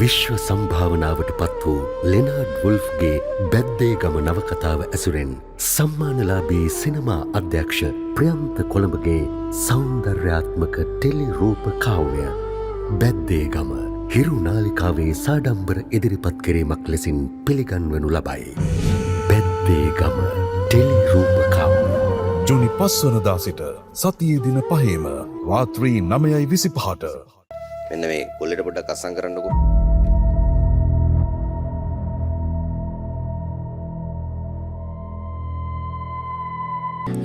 විශ්ව සම්භාවනාවට පත් වූ ලෙනාඩ් වුල්ෆ්ගේ බැද්දේගම නවකතාව ඇසුරෙන් සම්මානලාභී සිනමා අධ්‍යක්ෂ ප්‍රියන්ත කොළඹගේ සෞන්දර්යාත්මක ටෙලි රූප කාව්‍ය බැද්දේගම හිරු නාලිකාවේ සාඩම්බර ඉදිරිපත් කිරීමක් ලෙසින් පිළිගන්වනු ලබයි. බැද්දේගම ටෙලි රූප කාව්‍ය. ජුනි 5 වනදා සිට සතියේ දින 5ම රාත්‍රී 9:25ට. මෙන්න මේ කොල්ලෙට පොඩ්ඩක් අස්සම් කරන්නකෝ.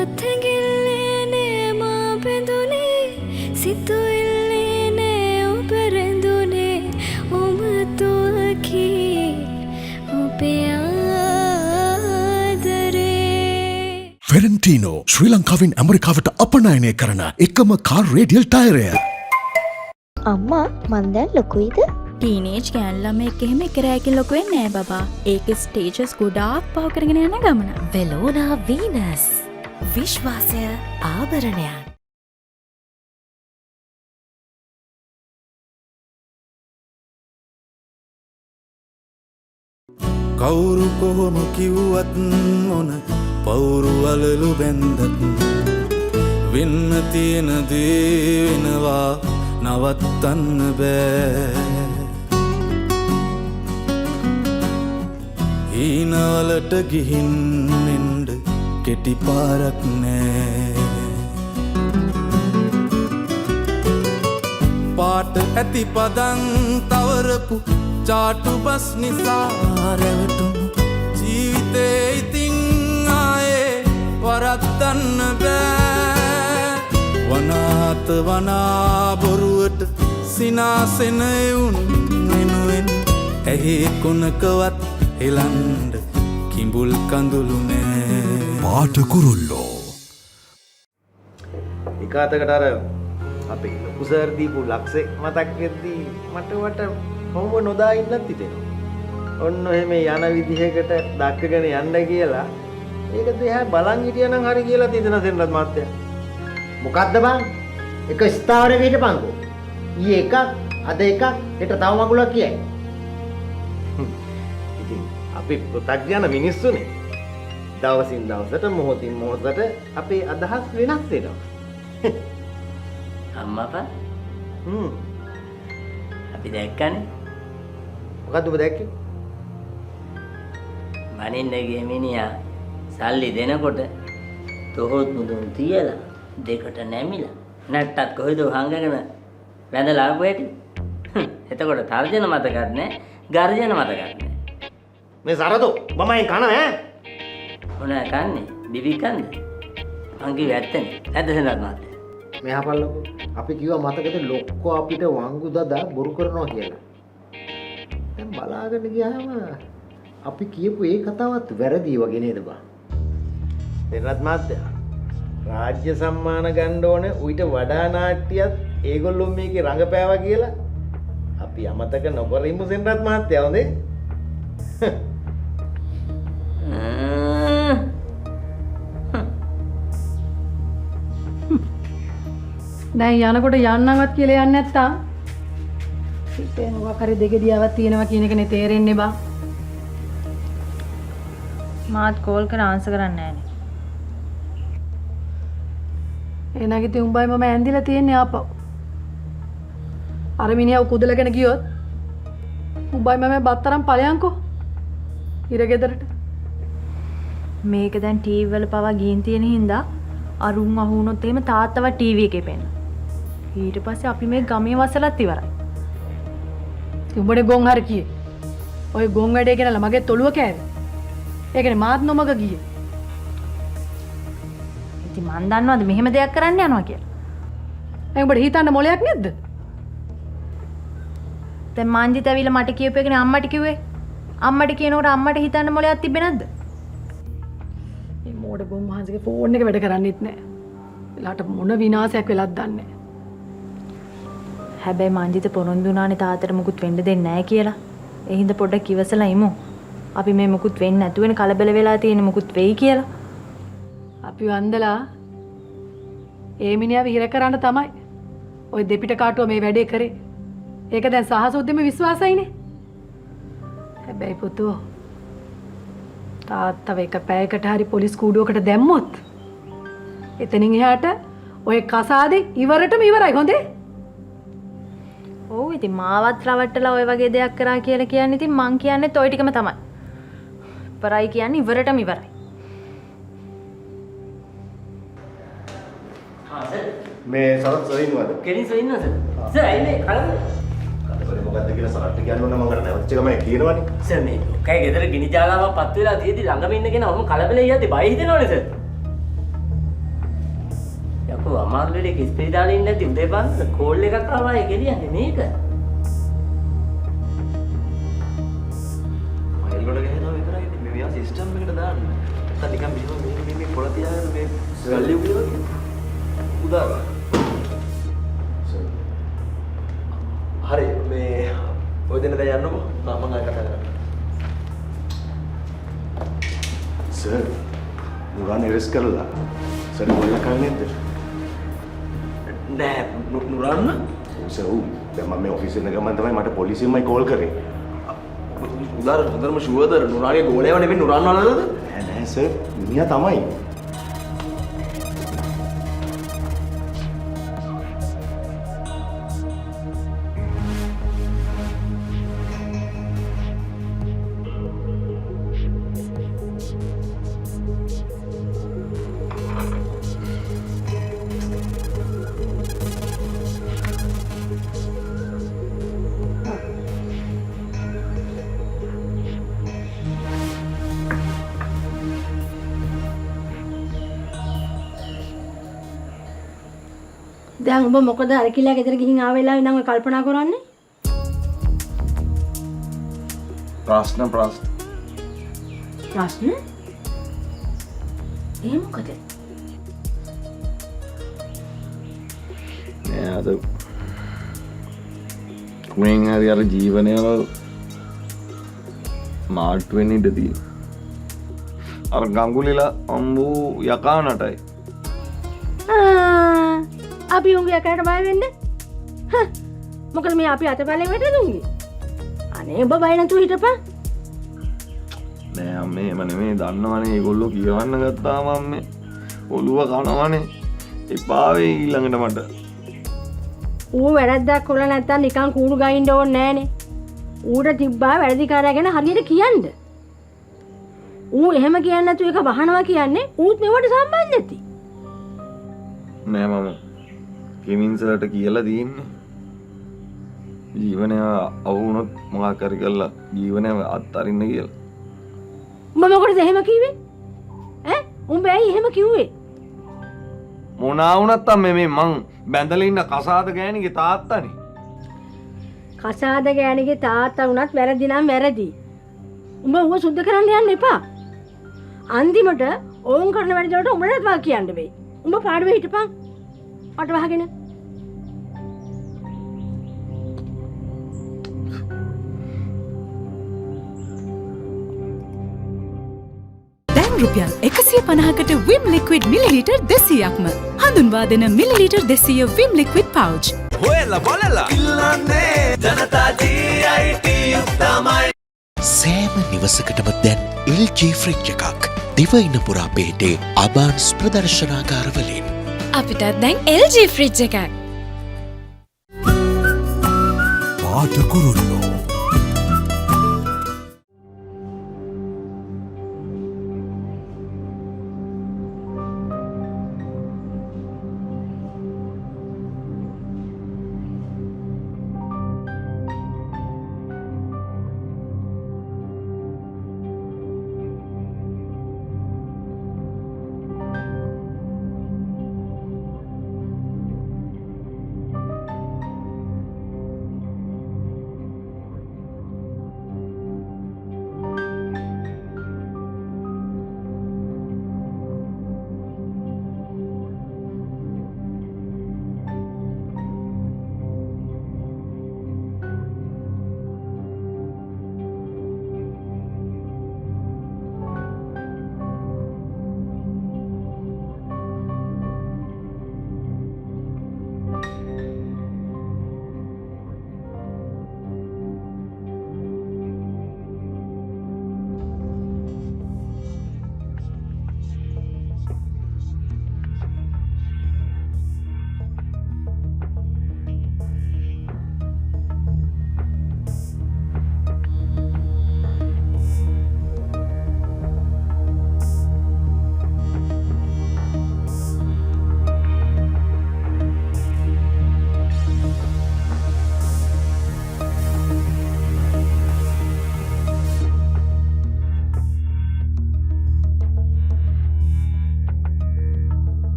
අත්හැඟිල්ලේ නෑ මා බැඳුනේ, සිතුවිල්ලේ නෑ ඔබ රැඳුනේ, උමතුවකි ඔබේ ආදරේ. ෆෙරන්ටීනෝ, ශ්‍රී ලංකාවෙන් ඇමරිකාවට අපනයනය කරන එකම කාර් රේඩියල් ටයරය. අම්මා, මං දැන් ලොකුයිද? ටීනේජ් ගෑන් ළමයෙක් එහෙම එක රෑකින් ලොකු වෙන්නේ නෑ බබා. ඒකේ ස්ටේජස් ගොඩාක් පහ කරගෙන යන ගමන. වෙලෝනා වීනස්, විශ්වාසය ආභරණයක්. කවුරු කොහොම කිව්වත්, මොන පවුරු වලලු බැන්දත්, වෙන්න තියෙන දේ වෙනවා, නවත්තන්න බෑ. හීනවලට ගිහින් එන්න කෙටි පාරක් නෑ. පාට ඇති පදන් තවරපු චාටු බස් නිසා රැවටුණු ජීවිතේ ඉතින් ආයේ වරද්දන්න බෑ. වනාත වනා බොරුවට සිනාසෙන එවුන් වෙනුවෙන් ඇහි කොනකවත් හෙලන්ඩ කිඹුල් කඳුළු නෑ. පාට කුරුල්ලෝ. එක අතකට අර අපේ ලොකු සර් දීපු ලක්ෂේ මතක් වෙද්දී මට වට කොහොම නොදා ඉන්නත් හිතෙනවා. ඔන්න ඔහෙම යන විදිහකට දක්කගෙන යන්න කියලා ඒක දිහා බලන් හිටියනම් හරි කියලා හිතෙන සෙන්රත් මහත්තයා. මොකද්ද බං? එක ස්ථාවරයක හිටපන්කෝ. ඊයේ එකක්, අද එකක්, හෙට තව මගුලක් කියයි. ඉතින් අපි පෘථග්ජන මිනිස්සුනේ. දවසින් දවසට, මොහොතින් මොහොතට අපේ අදහස් වෙනස් වෙනවා. අම්මපා, අපි දැක්කනේ. මොකද්ද ඔබ දැක්කේ? මනින්න ගිය මිනිහා සල්ලි දෙනකොට තොහොත් මුදුන් තියලා දෙකට නැමිලා නැට්ටත් කොහෙද හංගගෙන වැඳලා ආපු හැටි. එතකොට තර්ජන මතකත් නෑ, ගර්ජන මතකත් නෑ. මේ සරදෝ මමෙන් කන ඈ. මොනා කන්නේ? බිබි කන්ද? මං කිව්වේ ඇත්තනේ. නැද්ද සෙනරත් මහත්තයා? මෙහා පල්ලකෝ, අපි කිව්වා මතකද ලොක්කෝ අපිට වංගු දදා බොරු කරනවා කියලා. දැන් බලාගෙන ගියාම අපි කියපු ඒ කතාවත් වැරදි වගේ නේද බං? සෙනරත් මහත්තයා, රාජ්‍ය සම්මාන ගන්න ඕනේ ඌට වඩා නාට්‍යයත් ඒගොල්ලෝ මේකේ රඟපෑවා කියලා අපි අමතක නොකර ඉමු සෙනරත් මහත්තයා, හොඳේ? දැන් යනකොට යන්නවත් කියලා යන්නේ නැත්තම් හිතේ මොකක් හරි දෙගිඩියාවක් තියෙනවා කියන එකනේ තේරෙන්නේ බං. මාත් කෝල් කරා, ආන්සර් කරන්නේ නෑනේ. එහෙනම් ඉතින් උඹයි මම ඇඳිලා තියෙන්නේ ආපහු. අර මිනිහව කුදලගෙන ගියොත් උඹයි මම බත්තරන් ඵලයන්කෝ ඉර ගෙදරට. මේක දැන් ටීවී වල පවා ගිහින් තියෙන හින්දා අරුන් අහු වුණොත් එහෙම තාත්තවත් ටීවී එකේ පෙන්න. ඊට පස්සේ අපි මේ ගමේ වසලත් ඉවරයි. ඉතින් උඹනේ ගොන් හරි කියේ. ඔය ගොන් වැඩේ ගෙනලා මගේ තොලුව කෑවේ. ඒ කියන්නේ මාත් නොමග ගියේ. ඉතින් මන් දන්නවද මෙහෙම දෙයක් කරන්න යනවා කියලා? ඇයි උඹට හිතන්න මොලයක් නැද්ද? දැන් මංජිත් ඇවිල්ලා මට කියපු එකනේ අම්මට කිව්වේ. අම්මට කියනකොට අම්මට හිතන්න මොලයක් තිබ්බේ නැද්ද? මේ මෝඩ ගොන් වහන්සේගේ ෆෝන් එක වැඩ කරන්නෙත් නෑ. වෙලාවට මොන විනාශයක් වෙලත් දන්නේ නෑ. හැබැයි මංජිත පොරොන්දු වුණානේ තාත්තට මුකුත් වෙන්න දෙන්නේ නෑ කියලා. ඒ හින්දා පොඩ්ඩක් ඉවසලා ඉමු. අපි මේ මුකුත් වෙන්නේ නැතුව වෙන කලබල වෙලා තියෙන මුකුත් වෙයි කියලා. අපි වන්දලා ඒ මිනිහව හිර කරන්න තමයි ඔය දෙපිට කාටුව මේ වැඩේ කරේ. ඒක දැන් සහසුද්දෙම විශ්වාසයිනේ. හැබැයි පුතෝ තාත්තව එක පැයකට හරි පොලිස් කූඩුවකට දැම්මොත් එතනින් එහාට ඔය කසාදේ ඉවරටම ඉවරයි හොඳේ. ඔව් ඉතින් මාවත් රවට්ටලා ඔය වගේ දෙයක් කරා කියලා කියන්නේ ඉතින් මං කියන්නේත් ඔය ටිකම තමයි. ඉවරයි කියන්නේ ඉවරටම ඉවරයි. හා සර්. මේ සරත් සර් ඉන්නවද? කෙලින් සර් ඉන්නවා සර්. සර් ඇයි මේ කලබල? කලබල මොකද්ද කියලා සරත්ට කියන්න ඕන නම් මං අර නැවතිච්ච ගමන් කියනවනේ. සර් මේ ලොකයි ගෙදර ගිනි ජාලාවක් පත් වෙලා තියෙදි ළඟම ඉන්න කෙනා ඔහොම කලබලේ යද්දි බය හිතෙනවනේ සර්. යකෝ අමාරු වෙලේ කිස්පිරි දාලා ඉන්නේ නැති උදේ පාන්දර කෝල් එකක් ආවා ඒ ගෙලියන්නේ මේක. මයිල් ගොඩ ගහනවා විතරයි ඉතින් මේ මෙයා සිස්ටම් එකට දාන්න. නැත්තම් නිකන් මෙහෙම මේ මේ පොළ තියාගෙන මේ ගල්ලි උගේ වගේ. උදා හරි මේ ඔය දෙන්න දැන් යන්නකෝ. මම ආයෙ කතා කරන්න. සර් නුරාන් ඇරෙස්ට් කරලා සර් මොල්ලා කරන්නේ නැද්ද? නෑ නුරාන්න? ඔව් සර් ඔව්. දැන් මම මේ ඔෆිස් එන ගමන් තමයි මට පොලිසියෙන්මයි කෝල් කරේ. උදාර හොඳටම ෂුවර්ද නුරාගේ ගෝලයව නෙමෙයි නුරාන් වලද? නෑ නෑ සර් මිනිහා තමයි. දැන් ඔබ මොකද අර කිලා ගෙදර ගිහින් ආව වෙලාවේ ඉඳන් ඔය කල්පනා කරන්නේ? ප්‍රශ්න ප්‍රශ්න. ප්‍රශ්න? ඒ මොකද? නෑ අද කොහෙන් හරි අර ජීවනය මාට්ටු වෙන්න ඉඩ තියෙනවා. අර ගංගුලිලා අම්බෝ යකා නටයි. අපි උන්ගේ යකාට බය වෙන්න? මොකද මේ අපි අතපල්ලෙන් වැටෙද උන්ගේ? අනේ ඔබ බය නැතුව හිටපන්. නෑ අම්මේ එහෙම නෙමෙයි දන්නවනේ ඒගොල්ලෝ කියවන්න ගත්තාම අම්මේ ඔළුව කනවනේ. එපා වෙයි ඊළඟට මට. ඌ වැරද්දක් කළා නැත්තම් නිකන් කූඩු ගහින්න ඕනේ නෑනේ. ඌට තිබ්බා වැරදිකාරයා ගැන හරියට කියන්න. ඌ එහෙම කියන්නේ නැතුව ඒක වහනවා කියන්නේ ඌත් මෙවට සම්බන්ධ නැති. නෑ මම කෙවින් සර්ට කියලා තියෙන්නේ. ජීවනය අවු වුණොත් මොකක් හරි කරලා ජීවනය අත්හරින්න කියලා. උඹ මොකටද එහෙම කිව්වේ? ඈ උඹ ඇයි එහෙම කිව්වේ? මොනා වුණත් අම්මේ මේ මං බැඳලා ඉන්න කසාද ගෑණිගේ තාත්තනේ. කසාද ගෑණිගේ තාත්තා වුණත් වැරදි නම් වැරදි. උඹ ඌව සුද්ධ කරන්න යන්න එපා. අන්තිමට ඔවුන් කරන වැඩ වලට උඹටත් වා කියන්න වෙයි. උඹ පාඩුවේ හිටපන්. අට වහගෙන. දැන් රුපියල් 150කට විම් ලික්විඩ් මිලිලීටර් 200ක්ම හඳුන්වා දෙන මිලිලීටර් 200 විම් ලික්විඩ් පවුච්. හොයලා බලලා ඉල්ලන්නේ ජනතා GIT තමයි. සෑම නිවසකටම දැන් LG fridge එකක් දිවයින පුරා පිහිටි අබාන්ස් ප්‍රදර්ශනාගාරවලින්. අපිටත් දැන් LG fridge එකක්. පාට කුරුල්ලෝ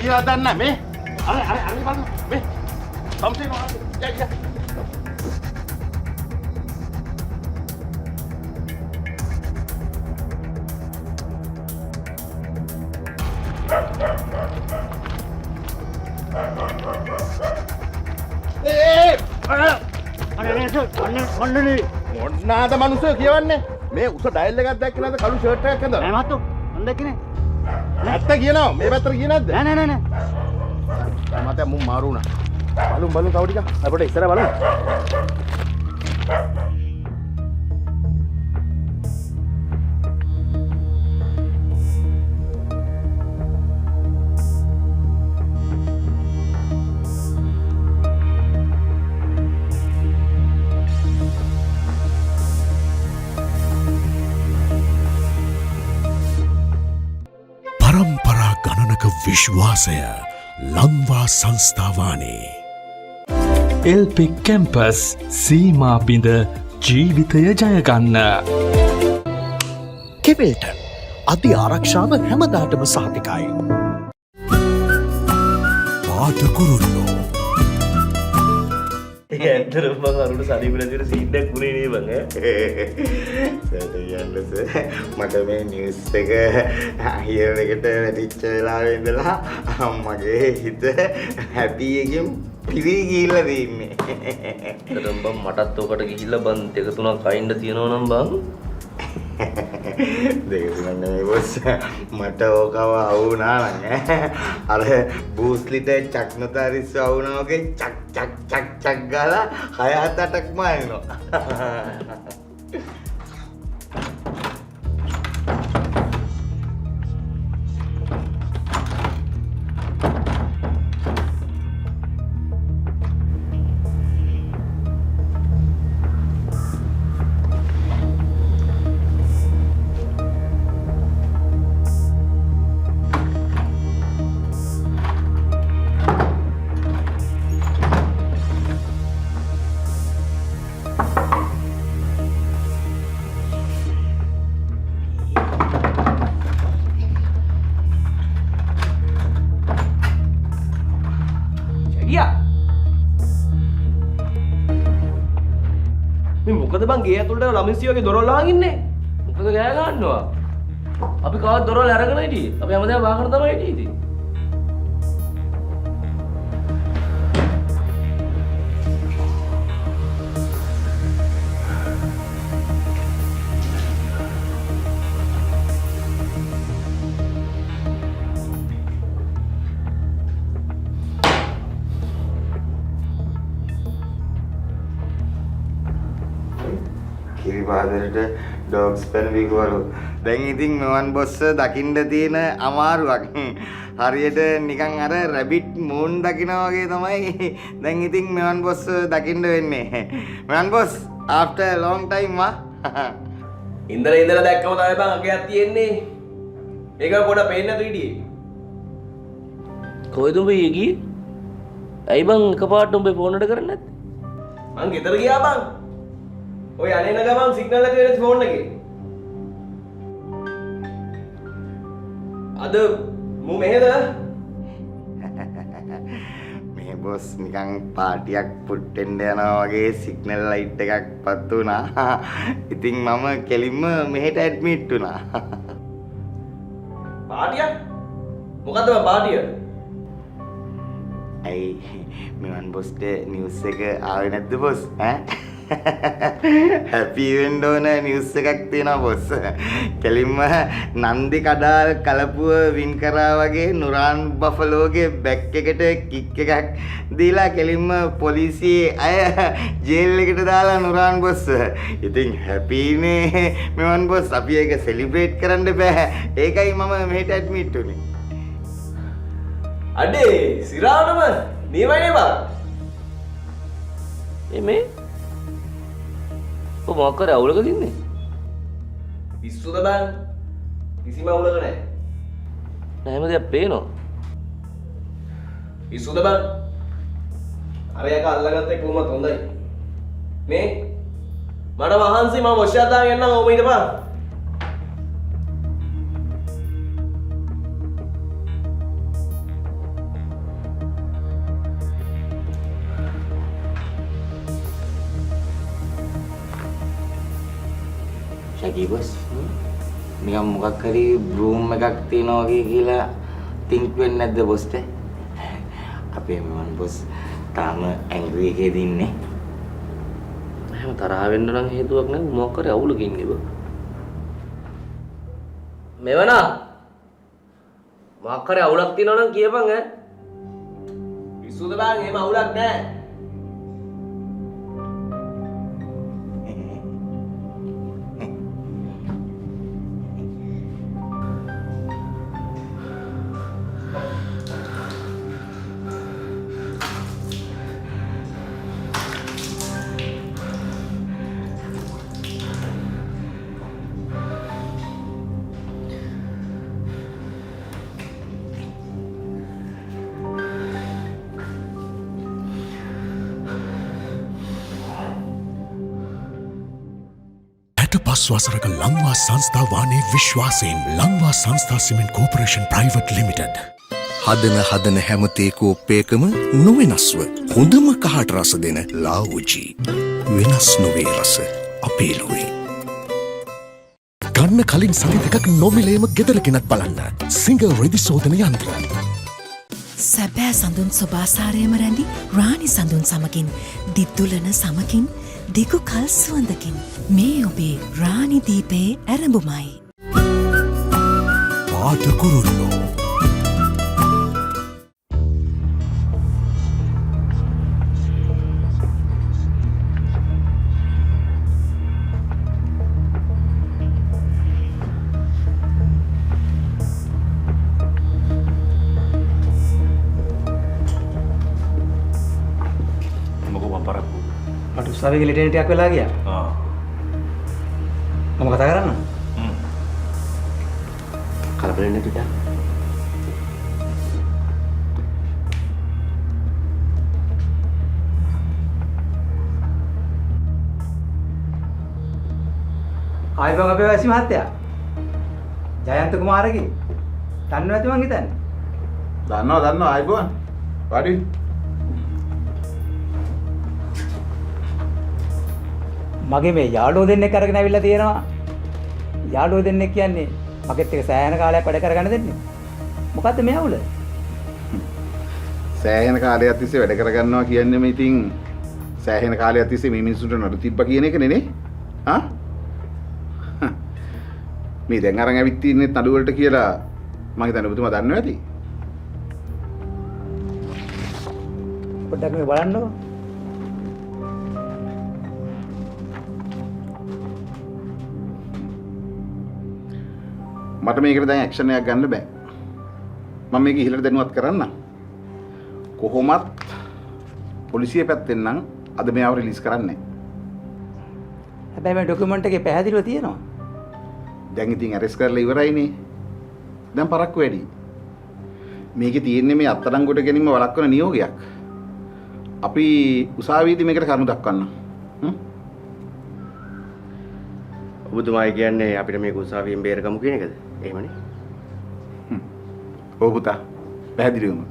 කියලා දන්නේ නැහැ මේ. අර අර අර බලන්න මේ. something on. Yeah, yeah. මොන්නාද මනුස්සයෝ කියවන්නේ? මේ උස ඩයල් එකක් දැක්කේ නැද්ද? කළු ෂර්ට් එකක් ඇඳලා. නෑ මහත්තයෝ, මං දැක්කේ නෑ. ඇත්ත කියනවා. මේ පැත්තට ගියේ නැද්ද? නෑ නෑ නෑ නෑ. මහත්තයා මුන් මාරු වුණා. බලමු බලමු තව ටිකක්. අපිට ඉස්සර බලමු. පරම්පරා ගණනක විශ්වාසය ලංවා සංස්ථාවානේ. එල්පෙක් කැම්පස් සීමා බිඳ ජීවිතය ජයගන්න. කෙවිල්ටන් අධි ආරක්ෂාව හැමදාටම සහතිකයි. පාට කුරුල්ලෝ. ඒක ඇත්තටම මං අරුණ සනීප නැති වෙන සීන් එකක් වුණේ නේ බං ඈ. සර් කියන්න සර් මට මේ නිවුස් එක හියර් එකට වැටිච්ච වෙලාවේ ඉඳලා මගේ හිත හැපි එකෙන් පිරී ගිහිල්ලා තින්නේ. ඇත්තටම බං මටත් ඔකට ගිහිල්ලා බං දෙක තුනක් අයින්න තියෙනවා නම් බං. දෙක තුනක් නෙමෙයි බොස්, මට ඕකව අවු වුණා නම් ඈ අර බූස්ලිට චක්නතාරිස් අවු වුණා වගේ චක් චක් චක් චක් ගාලා 6 7 8ක්ම අයින්නවා. මේ මොකද බං ගේ ඇතුළට ළමින්සි වගේ දොරවල් වහන් ඉන්නේ? මොකද ගෑ ගන්නවා? අපි කවවත් දොරවල් අරගෙන හිටියේ. අපි හැමදාම වහගෙන තමයි හිටියේ ඉතින්. කිරිපාදරට ඩොග්ස් පැන විකුවලු. දැන් ඉතින් මෙවන් බොස්ස දකින්න තියෙන අමාරුවක්. හරියට නිකන් අර රැබිට් මූන් දකිනා වගේ තමයි දැන් ඉතින් මෙවන් බොස් දකින්න වෙන්නේ. මෙවන් boss after a long time මා. ඉඳලා ඉඳලා දැක්කම තමයි බං අගයක් තියෙන්නේ. මේක පොඩ පේන්නේ නැතු හිටියේ. කොහෙද උඹ ඊයේ ගියේ? ඇයි බං එකපාරට උඹේ ෆෝන් එකට කරන්නේ නැත්තේ? මං ගෙදර ගියා බං. ඔය අනේන ගමන් සිග්නල් නැති වෙන ෆෝන් එකේ. අද මු මෙහෙද? මේ බොස් නිකන් පාටියක් පුට්ටෙන්න යනවා වගේ සිග්නල් ලයිට් එකක් පත් වුණා. ඉතින් මම කෙලින්ම මෙහෙට ඇඩ්මිට් වුණා. පාටියක්? මොකද්ද බං පාටිය? ඇයි මෙවන් බොස්ට නිවුස් එක ආවේ නැද්ද බොස්? ඈ හැපි වෙන්න ඕන නිවුස් එකක් තියෙනවා බොස්. කෙලින්ම නන්දි කඩාල් කලපුව වින් කරා වගේ නුරාන් බෆලෝගේ බැක් එකට කික් එකක් දීලා කෙලින්ම පොලිසියේ අය ජේල් එකට දාලා නුරාන් බොස්. ඉතින් හැපිනේ මෙවන් බොස්, අපි ඒක සෙලිබ්‍රේට් කරන්න බෑ. ඒකයි මම මෙහෙට ඇඩ්මිට් වුනේ. අඩේ සිරානම නියමයි බං. මේ ඔබ මොකක් කරේ අවුලකද ඉන්නේ? පිස්සුද බං? කිසිම අවුලක නෑ. නෑ හැම දෙයක් පේනවා. පිස්සුද බං? අර යකා අල්ලගත්ත එක කොහොමද හොඳයි. මේ මට මහන්සි මම වොෂ් එකක් දාගෙන යන්නම් ඔබ හිටපන්. ශකී බොස් නිකන් මොකක් හරි බ්‍රූම් එකක් තියෙනවා වගේ කියලා තින්ක් වෙන්නේ නැද්ද බොස්ට? අපේ මෙවන් බොස් තාම ඇන්ග්‍රි එකේද ඉන්නේ. එහෙම තරහ වෙන්න නම් හේතුවක් නෑ, මොකක් හරි අවුලක ඉන්නේ බං. මෙවනා මොකක් හරි අවුලක් තියෙනවා නම් කියපන් ඈ. පිස්සුද බං, එහෙම අවුලක් නෑ. වසරක ලංවා සංස්ථා වානේ විශ්වාසයෙන් ලංවා සංස්ථා සිමෙන්ට් කෝපරේෂන් ප්‍රයිවට් ලිමිටඩ්. හදන හදන හැම තේ කෝප්පයකම නොවෙනස්ව හොඳම කහට රස දෙන ලාවුජී. වෙනස් නොවේ රස අපේ ලොවේ. ගන්න කලින් සති දෙකක් නොමිලේම ගෙදර ගෙනත් බලන්න. සිංගර් රෙදි සෝදන යන්ත්‍ර. සැබෑ සඳුන් ස්වභාසාරයම රැඳි රාණි සඳුන් සමගින් දිද්දුලන සමකින් දිගු කල් සුවඳකින් මේ ඔබේ රාණි දීපයේ ඇරඹුමයි. පාට කුරුල්ලෝ. මොකෝ මං පරක්කු. මට උසාවියේ ලෙටර් ටිකක් වෙලා ගියා. ආ. මම කතා කරන්න. කලබල වෙන්න නැතුව. ආයිබෝන් අපේ වැසි මහත්තයා. ජයන්ත කුමාරගේ දන්නව ඇති මං හිතන්නේ. දන්නවා දන්නවා ආයිබෝන්. වාඩි වෙන්න. මගේ මේ යාළුවෝ දෙන්නෙක් අරගෙන ඇවිල්ලා තියෙනවා. යාළුවෝ දෙන්නෙක් කියන්නේ මගෙත් එක සෑහෙන කාලයක් වැඩ කරගන්න දෙන්නේ. මොකද්ද මේ අවුල? සෑහෙන කාලයක් තිස්සේ වැඩ කරගන්නවා කියන්නේ මේ ඉතින් සෑහෙන කාලයක් තිස්සේ මේ මිනිස්සුන්ට නඩු තිබ්බා කියන එකනේ නේ? ආ? මේ දැන් අරන් ඇවිත් තින්නේ නඩු වලට කියලා මං හිතන්නේ ඔබතුමා දන්නවා ඇති. පොඩ්ඩක් මේ බලන්නකෝ. මට මේකට දැන් ඇක්ෂන් එකක් ගන්න බෑ. මම මේක ඉහළට දැනුවත් කරන්න. කොහොමත් පොලිසිය පැත්තෙන් නම් අද මෙයාව රිලීස් කරන්නේ නෑ. හැබැයි මේ ඩොකියුමන්ට් එකේ පැහැදිලිව තියෙනවා. දැන් ඉතින් ඇරෙස්ට් කරලා ඉවරයිනේ. දැන් පරක්කු වැඩි. මේකේ තියෙන්නේ මේ අත්අඩංගුවට ගැනීම වළක්වන නියෝගයක්. අපි උසාවියේදී මේකට කරුණු දක්වන්න. ඔබතුමා කියන්නේ අපිට මේක උසාවියෙන් බේරගමු කියන එකද? එහෙමනේ. ඔව් පුතා. පැහැදිලිවම.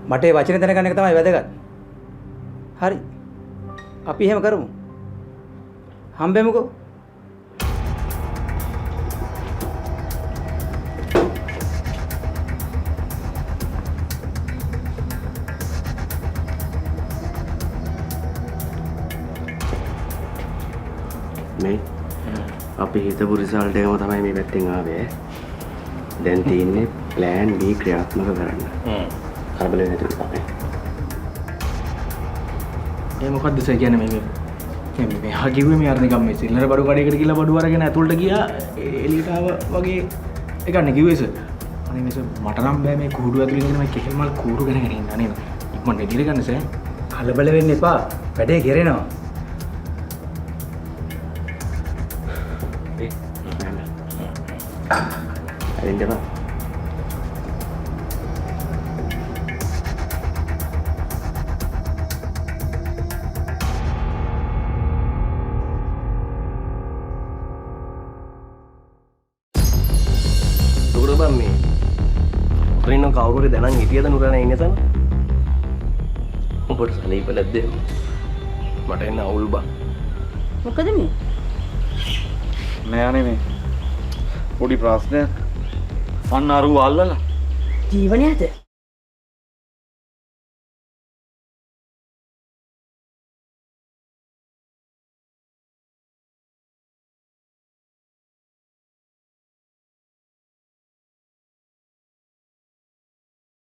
මට ඒ වචනේ දැනගන්න එක තමයි වැදගත්. හරි. අපි එහෙම කරමු. හම්බෙමුකෝ. මේ අපි හිතපු රිසල්ට් එකම තමයි මේ පැත්තෙන් ආවේ. දැන් තියෙන්නේ ප්ලෑන් B ක්‍රියාත්මක කරන්න. කලබල වෙන්නේ නැතුව තමයි. ඒ මොකද්ද සර් කියන්නේ මේ මේ මෙහා කිව්වේ මේ අර නිකන් මේ සිල්ලර බඩු කඩේකට ගිහලා බඩු අරගෙන ඇතුළට ගියා එළියට ආවා වගේ එකක් නේ කිව්වේ සර්. අනේ මේ සර් මට නම් බෑ මේ කූඩුව ඇතුළේ ඉඳගෙන මේ කෙහෙල් මල් කූඩු ගණන් ඉන්න අනේ ඉක්මනට එළියට ගන්න සර්. කලබල වෙන්න එපා. වැඩේ කෙරෙනවා. අරින්න එපා. ඔතන බං මේ ඔතන ඉන්න කවුරු හරි දැනන් හිටියද නුරානේ ඉන්නේ තන? උඹට සනීප නැද්ද එහෙම? මට එන්න අවුල් බං. මොකද මේ? නෑ අනේ මේ පොඩි ප්‍රශ්නයක්. අන්න අරුව අල්ලලා. ජීවනයද?